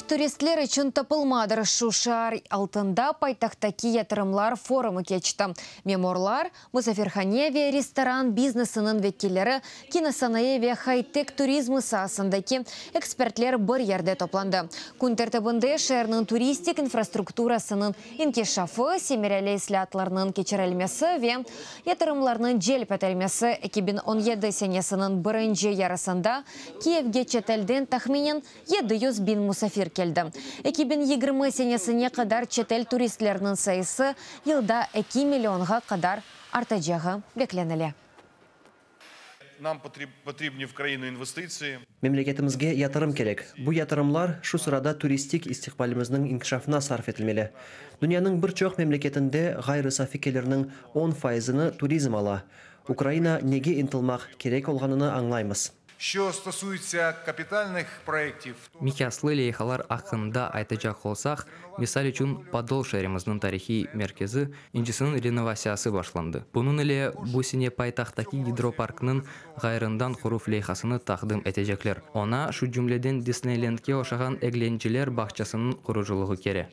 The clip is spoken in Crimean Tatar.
turistler içün tapılmadır! Şu şiar altında paytahttaki yatırımlar forumı keçti. Memurlar, musafirhane ve restoran biznesiniñ vekilleri, kinosanayı ve haytek turizmi saasındaki ekspertler bir yerde toplandı. Kün tertibinde şeerniñ turistik infrastrukturasınıñ inkişafı, semereli islâatlarnıñ keçirilmesi ve yatırımlarnıñ celp etilmesi. 2017 senesiniñ birinci yarısında Kiyevge çetelden tahminen 700 biñ musafir keldi. 2020 senesine qadar çetel turistlerniñ sayısı yılda 2 millionğa qadar artacağı beklenile. Нам потрібні в країну інвестиції. Memleketimizge yatırım kerek. Bu yatırımlar, şu sırada turistik istiqbalimizniñ inkişafına sarf etilmeli. Dünyanıñ bir çoq memleketinde ğayrı safi kelirniñ 10 fayızını turizm ala. Ukraina nege ıntılmaq kerek olğanını añlaymız. Що стосується капітальних проєктів, Miqyaslı leyhalar aqqında aytacaq olsaq, misal içün, Podol şeerimizniñ tarihiy merkezi incisiniñ renovatsiyası başlandı. Bunıñ ile bu sene paytahttaki gidroparknıñ ğayrıdan quruv leyhasını taqdim etecekler. Oña, şu cümleden, Disneylendke oşağan eglenceler bağçasınıñ qurucılığı kire.